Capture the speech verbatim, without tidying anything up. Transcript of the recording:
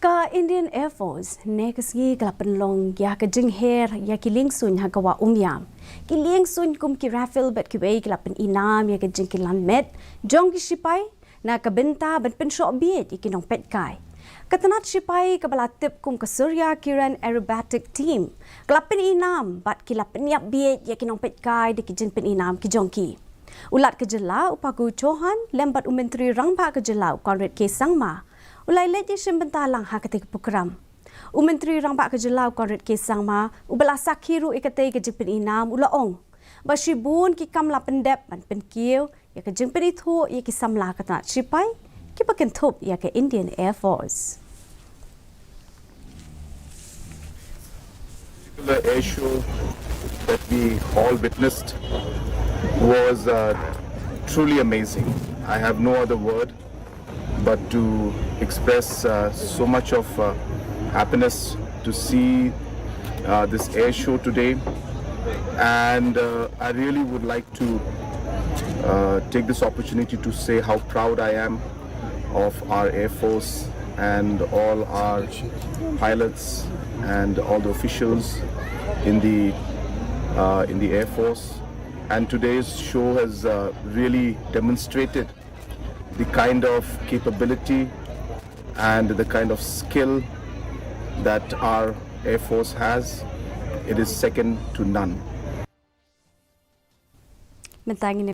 Ka Indian Air Force ne ka sngi ka la pynlong ïa ka jingher ïa ki liengsuiñ ha ka wah Umiam. Ki liengsuiñ kum ki Rafale bad kiwei ki la pynïnam ïa ka jingkilan met jong ki shipai na ka bynta ban pynshoh bieit ïa ki nongpeitkai. Ka tnat shipai kaba la tip kum ka Surya Kiran Aerobatic Team ka la pynïnam bad ki la pynïap bieit ïa ki nongpeitkai da ki jingpynïnam ki jong ki. U Lat ka jylla u Phagu Chauhan lem bad u Myntri Rangbah ka jylla u Conrad K Sangma u la ïaleit ïashim bynta lang ha katei ka prokram. U Myntri Rangbah ka jylla u Conrad K Sangma uba la sakhi ruh ïa katei ka jingpynïnam u la ong ba shibun ki kam la pyndep ban pynkiew ïa ka jingpynithuh ïa ki samla ka tnat shipai kiba kynthup ïa ka Indian Air Force. Particular air show that we all witnessed was uh, truly amazing. I have no other word but to express uh, so much of uh, happiness to see uh, this air show today. And uh, I really would like to uh, take this opportunity to say how proud I am of our Air Force and all our pilots and all the officials in the uh, in the Air Force. And today's show has uh, really demonstrated the kind of capability and the kind of skill that our Air Force has. It is second to none. Mynta ngin